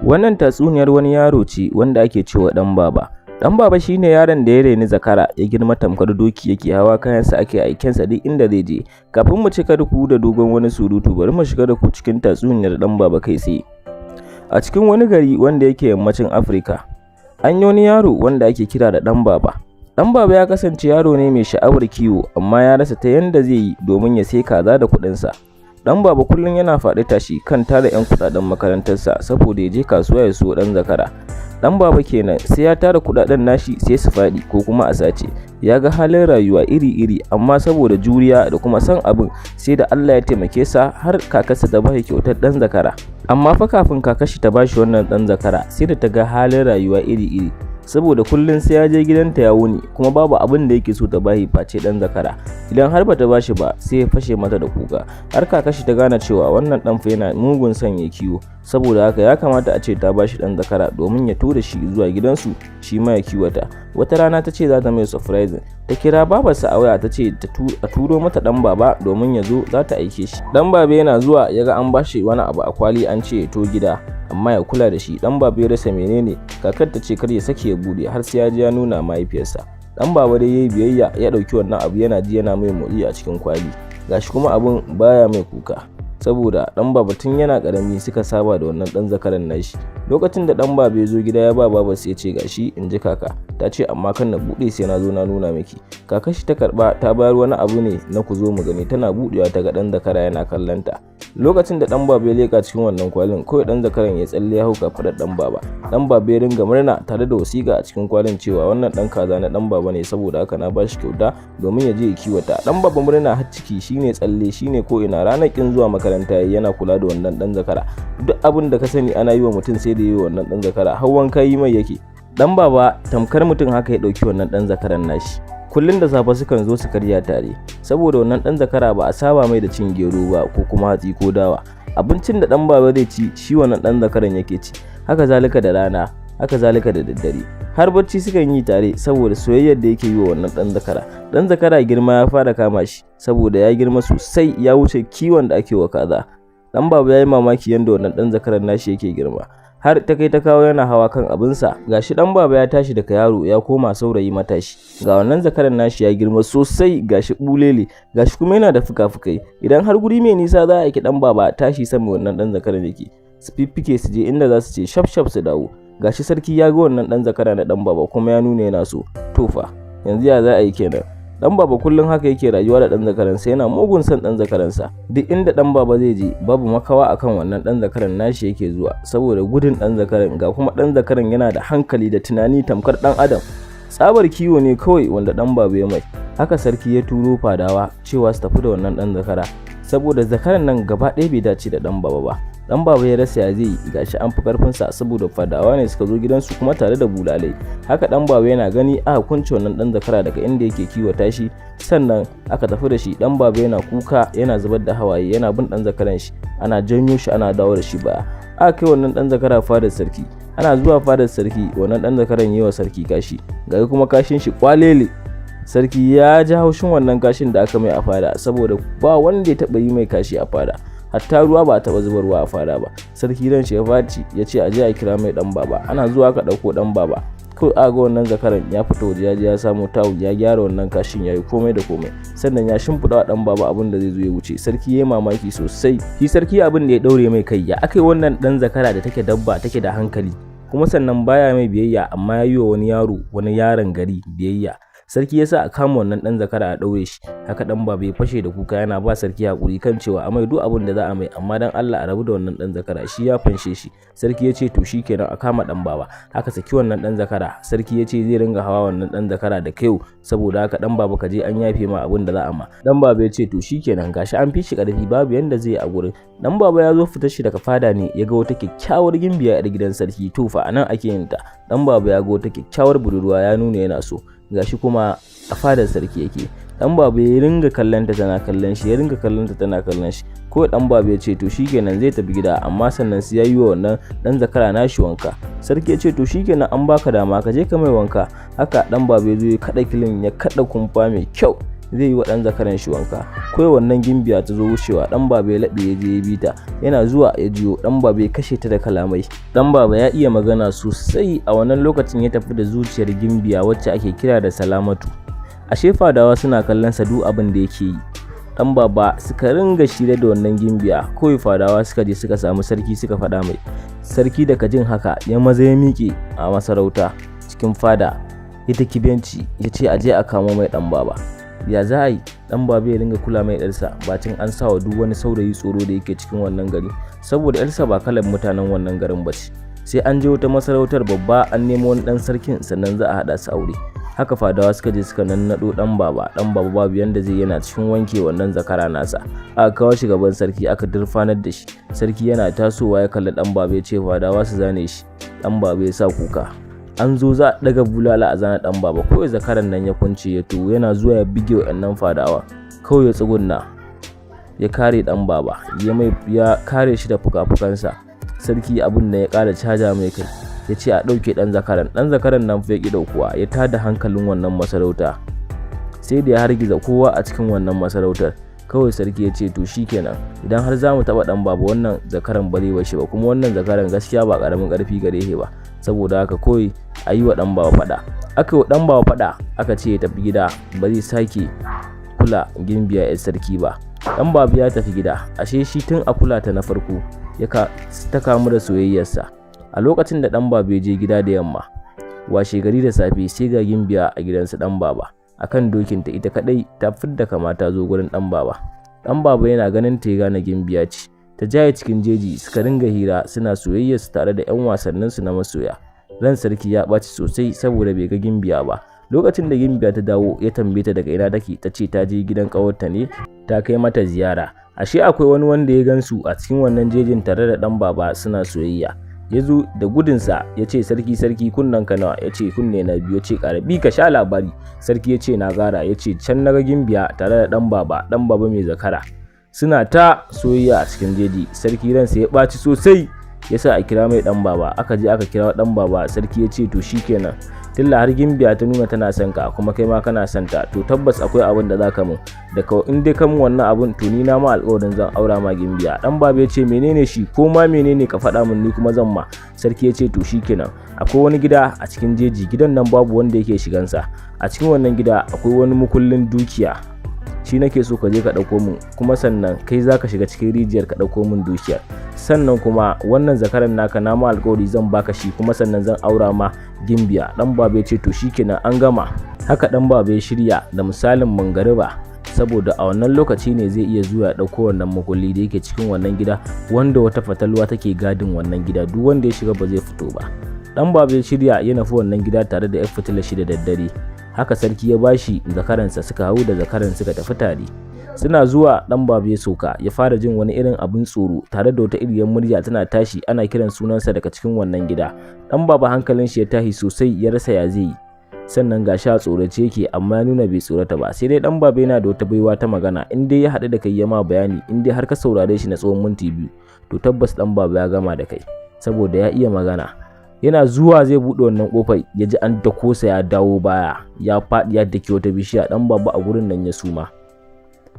Wannan tatsuniyar wani yaro ce wanda ake cewa Ɗan Baba. Ɗan Baba shi ne yaron da ya raini zakara ya girma tamkar doki, yake hawa kayansa, ake aikensa duk inda zai je. Kafin mu cika ku da dogon wani surutu, bari mu shiga da ku cikin tatsuniyar Ɗan Baba kai tsaye. A cikin wani gari wanda yake yammacin Afirka, an yi wani yaro wanda ake kira da Ɗan Baba. Ɗan Baba ya kasance yaro ne mai sha'awar kiwo, amma ya rasa ta yanda zai yi domin ya sai kaza da kuɗinsa. Ɗan Baba kullum yana faɗi tashi kan tara 'yan kuɗaɗen makarantarsa saboda ya je kasuwa ya siyo ɗan zakara. Ɗan Baba kenan, sai ya tara kuɗaɗen nashi sai su faɗi ko kuma a sace. Ya ga halin rayuwa iri-iri, amma saboda juriya da kuma son abin, sai da Allah ya taimake sa har kakarsa ta bashi kyautar ɗan zakara. Amma fa kafin kakarshi ta bashi wannan ɗan zakara, sai da ta ga halin rayuwa iri-iri. Saboda kullum sai ya je gidanta ya wuni, kuma babu abin da yake so ta bashi face ɗan zakara. Idan har bata bashi ba, sai ya fashe mata da kuka. Har kakashi ta gane cewa wannan ɗan fa yana mugun son ya kiwo. Saboda haka ya kamata a ce ta bashi ɗan zakara domin ya tura shi zuwa gidansu shi ma ya kiwata. Wata rana ta ce za ta mai surprising. Ta kira babarsa a waya, ta ce a turo mata Ɗan Baba domin ya zo, za ta aike shi. Ɗan Baba yana zuwa ya ga an bashi wani abu a kwali, an ce ya to gida amma ya kula da shi. Ɗan Baba ya rasa menene. Kakar ta ce kar ya sake ya bude har sai ya je ya nuna mahaifiyarsa. Ɗan Baba dai yayi biyayya, ya ɗauki wannan abu, yana ji yana mai motsi a cikin kwali. Gashi kuma abun baya mai kuka. Saboda Ɗan Baba tun yana ƙarami suka saba da wannan ɗan zakaran nashi. Lokacin da Ɗan Baba ya zo gida, ya ba babarsa, ya ce, "Gashi, in ji kaka ta ce, amma kan na buɗe sai na zo na nuna miki." Kakar shi ta karɓa ta bayar, wani abu ne na ku zo mu gani. Tana buɗewa ta ga ɗan zakara yana kallon ta. Lokacin da Ɗan Baba ya leƙa cikin wannan kwalin, kawai ɗan zakaran ya tsalle ya hau kafaɗar Ɗan Baba. Ɗan Baba ya ringa murna, tare da wasiƙa a cikin kwalin cewa wannan ɗan kaza na Ɗan Baba ne, saboda haka na bashi kyauta domin ya je ya kiwata. Ɗan Baba murna har ciki, shine tsalle, shine ko ina. Ranar kin zuwa makaranta yana kula da wannan ɗan zakara. Duk abin da ka sani ana yi wa mutum, sai da yi wa wannan ɗan zakara. Har wanka yi mai yake. Ɗan Baba tamkar mutum haka ya ɗauki wannan ɗan zakaran nashi. Kullum da safe sukan zo su karya tare, saboda wannan ɗan zakara ba a saba mai da cin gero ba ko kuma hatsi ko dawa. Abincin da Ɗan Baba zai ci, shi wannan ɗan zakaran yake ci. Haka zalika da rana, haka zalika da daddare. Har bacci sukan yi tare saboda soyayyar da yake yi wa wannan ɗan zakara. Ɗan zakara girma ya fara kama shi, saboda ya girma sosai, ya wuce kiwon da ake wa kaza. Ɗan Baba ya yi mamaki yadda wannan ɗan zakaran nashi yake girma. Har ta kai ta kawo yana hawa kan abinsa. Gashi Ɗan Baba ya tashi daga yaro ya koma saurayi matashi. Ga wannan zakaran nashi ya girma sosai, gashi bulele, gashi kuma yana da fuka-fukai. Idan har guri mai nisa za a aiki Ɗan Baba, tashi sama wannan ɗan zakaran yake. Su fiffike su je inda za su ce shaf shaf su dawo. Gashi sarki ya ga wannan ɗan zakara na Ɗan Baba kuma ya nuna yana so. To fa, yanzu ya za a yi kenan? Ɗan Baba kullum haka yake rayuwa da ɗan zakaransa, yana mugun son ɗan zakaransa. Duk inda Ɗan Baba zai je, babu makawa akan wannan ɗan zakaran nashi yake zuwa saboda gudun ɗan zakaran. Ga kuma ɗan zakaran yana da hankali da tunani tamkar ɗan adam. Tsabar kiwo ne kawai wanda Ɗan Baba ya mai. Haka sarki ya turo fadawa cewa su tafi da wannan ɗan zakara, saboda zakaran nan gaba ɗaya bai dace da Ɗan Baba ba. Ɗan Baba ya rasa ya zai yi, gashi an fi karfinsa saboda fadawa ne suka zo gidansu kuma tare da bulalai. Haka Ɗan Baba yana gani aka kunce wannan ɗan zakara daga inda yake kiwata shi, sannan aka tafi da shi. Ɗan Baba yana kuka, yana zubar da hawaye, yana bin ɗan zakaran shi, ana janyo shi, ana dawo da shi baya. Aka kai wannan ɗan zakara fadar sarki. Ana zuwa fadar sarki, wannan ɗan zakaran yi wa sarki kashi, ga kuma kashin shi kwalele. Sarki ya ji haushin wannan kashin da aka mai a fada, saboda ba wanda ya taɓa yi mai kashi a fada, hatta ruwa ba a taɓa zubarwa a fada ba. Sarki ran shi ya faci, ya ce a je a kira mai Ɗan Baba. Ana zuwa aka ɗauko Ɗan Baba. Kawai aka ga wannan zakaran ya fita waje, ya je ya samo tawul, ya gyara wannan kashin, ya yi komai da komai, sannan ya shimfiɗa wa Ɗan Baba abin da zai zo ya wuce. Sarki ya yi mamaki sosai. Shi sarki abin da ya ɗaure mai kai, ya aka yi wannan ɗan zakara da take dabba, take da hankali, kuma sannan baya mai biyayya, amma ya yi wa wani yaro, wani yaron gari biyayya? Sarki ya sa a kama wannan ɗan zakara a ɗaure shi. Haka Ɗan Baba ya fashe da kuka, yana ba sarki hakuri kan cewa a mai duk abin da za a mai, amma dan Allah a rabu da wannan ɗan zakara, shi ya fanshe shi. Sarki ya ce to shikenan, a kama Ɗan Baba. Haka saki wannan ɗan zakara. Sarki ya ce zai ringa hawa wannan ɗan zakara da kyau, saboda haka Ɗan Baba, ka je, an yafe ma abin da za a ma. Ɗan Baba ya ce to shikenan. Gashi an fi shi ƙarfi, babu yanda zai yi a gurin. Ɗan Baba ya zo fitar shi daga fada ne, ya ga wata kyakkyawar gimbiya yar gidan sarki. To fa, anan ake yin ta. Ɗan Baba ya ga wata kyakkyawar budurwa, ya nuna yana so, gashi kuma a fadar sarki yake. Dan Baba ya ringa kallon ta, tana kallon shi, ya ringa kallon ta, tana kallon shi. Ko Dan Baba ya ce to shikenan, zai tafi gida, amma sannan sai ya yi wa wannan dan zakara nashi wanka. Sarki ya ce to shikenan, an baka dama, ka je ka mai wanka. Haka Dan Baba ya zo ya kada kilin, ya kada kumfa mai kyau. Zai yi wa ɗan zakaran shi wanka. Kawai wannan gimbiya ta zo wucewa, Ɗan Baba ya laɓe ya je ya bi ta. Yana zuwa ya jiyo, Ɗan Baba ya kashe ta da kalamai. Ɗan Baba ya iya magana sosai. A wannan lokacin ya tafi da zuciyar gimbiya wacce ake kira da Salamatu. Ashe fadawa suna kallon sa duk abin da yake yi. Ɗan Baba suka ringa shirye da wannan gimbiya. Kawai fadawa suka je suka samu sarki suka faɗa mai. Sarki daga jin haka ya maza ya miƙe a masarauta cikin fada, ya taki benci, ya ce a je a kamo mai Ɗan Baba. Ya za a yi Ɗan Baba ya ringa kula mai ɗarsa bacin an sa wa duk wani saurayi tsoro da yake cikin wannan gari, saboda yarsa ba kalan mutanen wannan garin ba ce? Sai an je wata masarautar babba an nemo wani ɗan sarkin, sannan za a haɗa su aure. Haka fadawa suka je suka nannaɗo Ɗan Baba. Ɗan Baba babu yanda zai, yana cikin wanke wannan zakara nasa. Aka kawo shi gaban sarki, aka durfanar da shi. Sarki yana tasowa ya kalli Ɗan Baba, ya ce fadawa su zane shi. Ɗan Baba ya sa kuka. An zo za a ɗaga bulala a zana Ɗan Baba, kawai zakaran nan ya kunce ya to yana zuwa ya bige wa'annan fadawa. Kawai ya tsugunna ya kare Ɗan Baba, ya mai ya kare shi da fuka-fukansa. Sarki abun da ya ƙara caja mai kai, ya ce a ɗauke ɗan zakaran. Ɗan zakaran nan fa ya ƙi ɗaukuwa. Ya tada hankalin wannan masarauta, sai da ya hargiza kowa a cikin wannan masarautar. Kawai sarki ya ce, "To shikenan, idan har za mu taɓa Ɗan Baba, wannan zakaran ba zai bashi ba. Kuma wannan zakaran gaskiya ba ƙaramin ƙarfi gare shi ba. Saboda haka kawai a yi wa Ɗan Baba faɗa." Aka yi wa Ɗan Baba faɗa, aka ce ya tafi gida, ba zai sake kula gimbiya 'yar sarki ba. Ɗan Baba ya tafi gida. Ashe shi tun a kula ta na farko ya ta kamu da soyayyarsa. A lokacin da Ɗan Baba ya je gida da yamma, washe gari da safe, sai ga gimbiya a gidansa Ɗan Baba akan dokinta ita kadai, ta fidda kama ta zo gurin Ɗan Baba. Ɗan Baba yana ganin ta ya gane gimbiya ce. Ta jaye cikin jeji, suka ringa hira, suna soyayya su tare da 'yan wasannin su na masoya. Ran sarki ya ɓaci sosai saboda bai ga gimbiya ba. Lokacin da gimbiya ta dawo, ya tambaye ta daga ina take. Ta ce ta je gidan ƙawarta ne, ta kai mata ziyara. Ashe akwai wani wanda ya gansu a cikin wannan jejin tare da Ɗan Baba suna soyayya. Ya zo da gudunsa ya ce, "Sarki, sarki, kunnen ka nawa?" Ya ce, "Kunne na biyu." Ya ce, "Ƙara bi ka sha labari." Sarki ya ce, "Na gara." Ya ce, "Can na ga gimbiya tare da Ɗan Baba, Ɗan Baba mai zakara, suna ta soyayya a cikin jeji." Sarki ransa ya ɓaci sosai, ya sa a kira mai Ɗan Baba. Aka je aka kira Ɗan Baba. Sarki ya ce, "To shikenan, tilla har gimbiya ta nuna tana son ka, kuma kai ma kana son ta, to tabbas akwai abin da zaka min da ka. In dai ka min wannan abin, to ni na ma alƙawarin zan aura ma gimbiya." Ɗan Baba ya ce, "Menene shi? Ko ma menene ka faɗa min, ni kuma zan ma." Sarki ya ce, "To shikenan, akwai wani gida a cikin jeji. Gidan nan babu wanda yake shigansa. A cikin wannan gida akwai wani mukullin dukiya. Shi nake so ka je ka ɗauko min, kuma sannan kai za ka shiga cikin rijiyar ka ɗauko min dukiyar. Sannan kuma wannan zakaran naka, na ma alƙawari zan baka shi, kuma sannan zan aura ma gimbiya." Ɗan Baba ya ce, "To shikenan, an gama." Haka Ɗan Baba ya shirya da misalin mangariba, saboda a wannan lokaci ne zai iya zuwa ya ɗauko wannan makulli da yake cikin wannan gida, wanda wata fatalwa take gadin wannan gida, duk wanda ya shiga ba zai fito ba. Ɗan Baba ya shirya ya nufi wannan gida tare da 'yar fitila shi da daddare. Haka sarki ya bashi zakaransa, suka hau da zakaran suka tafi tare. Suna zuwa, Ɗan Baba ya sauka, ya fara jin wani irin abin tsoro tare da wata iriyar murya tana tashi ana kiran sunansa daga cikin wannan gida. Ɗan Baba hankalin shi ya tashi sosai, ya rasa ya zai yi. Sannan ga sha tsorace yake, amma ya nuna bai tsorata ba. Sai dai Ɗan Baba yana da wata baiwa ta magana. In dai ya haɗu da kai ya ma bayani, in dai har ka saurare shi na tsawon minti 2, to tabbas Ɗan Baba ya gama da kai, saboda ya iya magana. Yana zuwa zai buɗe wannan ƙofar, ya ji an dako sa, ya dawo baya, ya faɗi ya daki wata bishiya. Ɗan Baba a gurin nan ya suma.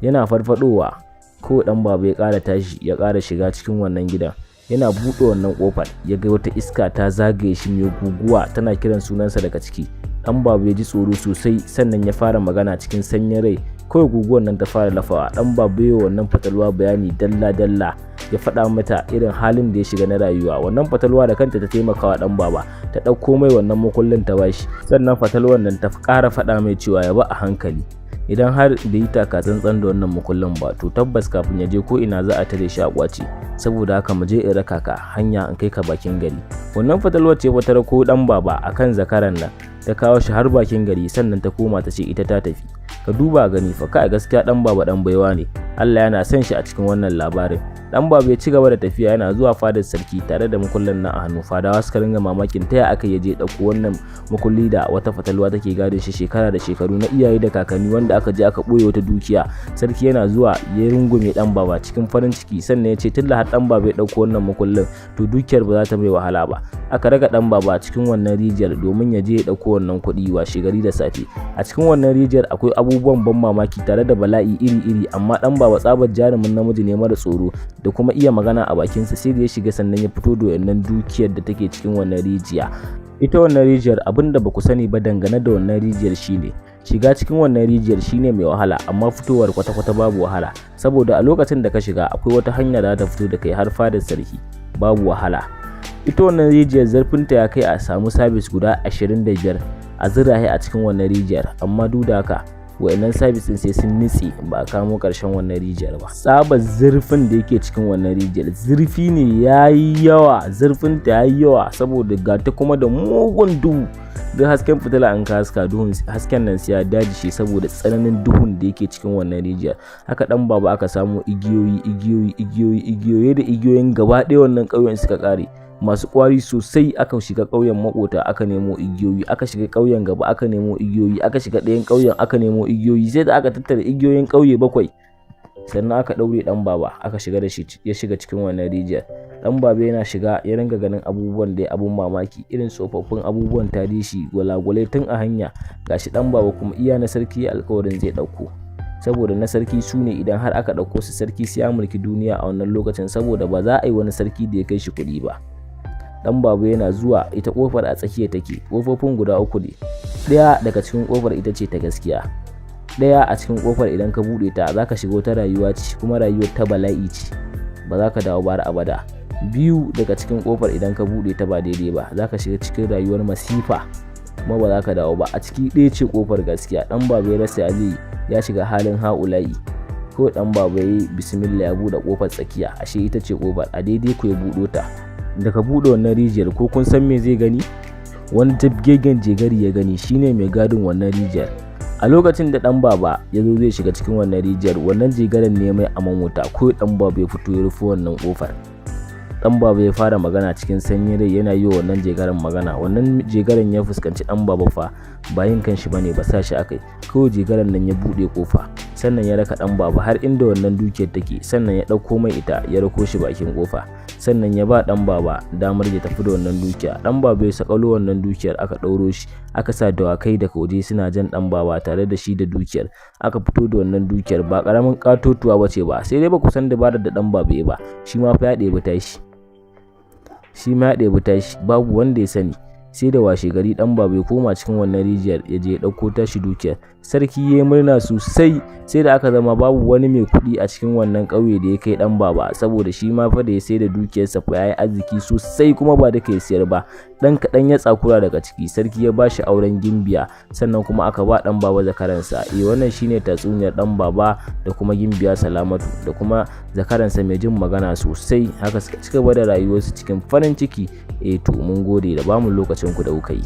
Yana farfadowa ko Ɗan Baba ya ƙara tashi, ya ƙara shiga cikin wannan gidan. Yana buɗe wannan ƙofar, ya ga wata iska ta zagaye shi mai guguwa, tana kiran sunansa daga ciki. Ɗan Baba ya ji tsoro sosai, sannan ya fara magana cikin sanyin rai. Kawai guguwar nan ta fara lafawa. Ɗan Baba ya wannan fatalwa bayani dalla dalla, ya faɗa mata irin halin da ya shiga na rayuwa. Wannan fatalwa da kanta ta taimaka wa Ɗan Baba, ta ɗauko mai wannan makullin ta bashi. Sannan fatalwar nan ta ƙara faɗa mai cewa ya ba a hankali, idan har bai yi taka tsantsan da wannan makullin ba, to tabbas kafin ya je ko ina za a tare shi a kwace. "Saboda haka mu je in raka ka hanya, in kai ka bakin gari." Wannan fatalwar ce wata rako Ɗan Baba akan zakaran nan, ta kawo shi har bakin gari, sannan ta koma ta ce ita ta tafi. Ka duba gani fa kai, gaskiya Ɗan Baba dan baiwa ne. Allah yana son shi a cikin wannan labarin. Dan Baba ya ci gaba da tafiya yana zuwa fadar sarki tare da mukullin nan a hannu. Fadawa suka ringa mamakin ta ya aka je ɗauko wannan mukulli da wata fatalwa take gadin shi shekara da shekaru na iyaye da kakanni, wanda aka je aka ɓoye wata dukiya. Sarki yana zuwa ya rungume Dan Baba cikin farin ciki, sannan ya ce tun da har Dan Baba ya ɗauko wannan mukullin, to dukiyar ba za ta mai wahala ba. Aka raka Dan Baba cikin wannan rijiyar domin ya je ya ɗauko wannan kuɗi washe gari da safe. A cikin wannan rijiyar akwai abubuwan ban mamaki tare da bala'i iri-iri, amma Dan Baba tsabar jarumin namiji ne mara tsoro da kuma iya magana a bakinsa, sai da ya shiga sannan ya fito da wannan dukiyar da take cikin wannan rijiya. Ita wannan rijiyar, abin da ba ku sani ba dangane da wannan rijiyar shine shiga cikin wannan rijiyar shine mai wahala, amma fitowar kwata-kwata babu wahala, saboda a lokacin da ka shiga akwai wata hanya da ta fito da kai har fadar sarki, babu wahala. Ita wannan rijiyar zurfinta ya kai a samu service guda 25 a zirahe a cikin wannan rijiyar, amma duk da haka wa'annan service din sai sun nitse ba a kamo karshen wannan rijiyar ba. Tsabar zurfin da yake cikin wannan rijiyar, zurfi ne yayi yawa, zurfin ta yayi yawa, saboda ga ta kuma da mugun duhu. Duk hasken fitila an ka haska, duhun hasken nan sai ya daji shi saboda tsananin duhun da yake cikin wannan rijiyar. Haka Dan Baba aka samu igiyoyi, igiyoyi, igiyoyi, igiyoyi, da igiyoyin gaba ɗaya wannan ƙauyen suka ƙare masu kwari sosai. Aka shiga ƙauyen makota aka nemo igiyoyi, aka shiga ƙauyen gaba aka nemo igiyoyi, aka shiga ɗayan ƙauyen aka nemo igiyoyi, sai da aka tattara igiyoyin ƙauye bakwai, sannan aka ɗaure Dan Baba aka shiga da shi ya shiga cikin wannan rijiyar. Dan Baba yana shiga ya ringa ganin abubuwan da abun mamaki, irin tsofaffin abubuwan tarihi, gwalagwalai tun a hanya. Gashi Dan Baba kuma iya na sarki alkawarin zai ɗauko, saboda na sarki su ne idan har aka ɗauko su, sarki sai ya mulki duniya a wannan lokacin, saboda ba za a yi wani sarki da ya kai shi kuɗi ba. Dan Baba yana zuwa, ita kofar a tsakiya take, kofofin guda uku ne. Ɗaya daga cikin kofar ita ce ta gaskiya. Ɗaya a cikin kofar idan ka buɗe ta za ka shiga wata rayuwa ce, kuma rayuwar ta bala'i ce, ba za ka dawo ba har abada. Biyu daga cikin kofar idan ka buɗe ta ba daidai ba, za ka shiga cikin rayuwar masifa, kuma ba za ka dawo ba. A ciki ɗaya ce kofar gaskiya. Dan Baba ya rasa ya zai, ya shiga halin ha'ula'i. Ko Dan Baba ya yi bismillah ya buɗe kofar tsakiya, ashe ita ce kofar a daidai ku ya buɗo ta. Daga buɗe wannan rijiyar, ko kun san me zai gani? Wani jibgegen jegari ya gani, shine mai gadin wannan rijiyar. A lokacin da Dan Baba ya zo zai shiga cikin wannan rijiyar, wannan jegaren ne mai aman wuta. Ko Dan Baba ya fito ya rufe wannan kofar. Dan Baba ya fara magana cikin sanyin rai, yana yi wa wannan jegaren magana. Wannan jegaren ya fuskanci Dan Baba fa ba yin kanshi bane ba, sa shi akai. Kawai jegaren nan ya buɗe kofa, sannan ya raka Dan Baba har inda wannan dukiyar take, sannan ya ɗauko mai ita, ya rako shi bakin kofa, sannan ya ba Dan Baba damar ya tafi da wannan dukiya. Dan Baba ya sakalo wannan dukiyar, aka ɗauro shi, aka sa dawakai daga waje suna jan Dan Baba tare da shi da dukiyar. Aka fito da wannan dukiyar, ba karamin katotuwa bace ba, sai dai ba ku san dabarar da Dan Baba ya ba. Shi ma fa ya ɗebi tashi, shi ma ya ɗebi tashi, babu wanda ya sani. Sai da washe gari Dan Baba ya koma cikin wannan rijiyar, ya je ya ɗauko tashi dukiyar. Sarki ya yi murna sosai, sai da aka zama babu wani mai kuɗi a cikin wannan ƙauye da ya kai Dan Baba, saboda shi ma fa da ya sai da dukiyarsa fa ya yi arziki sosai, kuma ba duka ya siyar ba, ɗan kaɗan ya tsakura daga ciki. Sarki ya ba shi auren gimbiya, sannan kuma aka ba Dan Baba zakaransa. Eh, wannan shine tatsuniyar Dan Baba da kuma Gimbiya Salamatu da kuma zakaransa mai jin magana sosai. Haka suka ci gaba da rayuwarsu cikin farin ciki. Eh to, mun gode da bamu lokacin ku da kuka yi.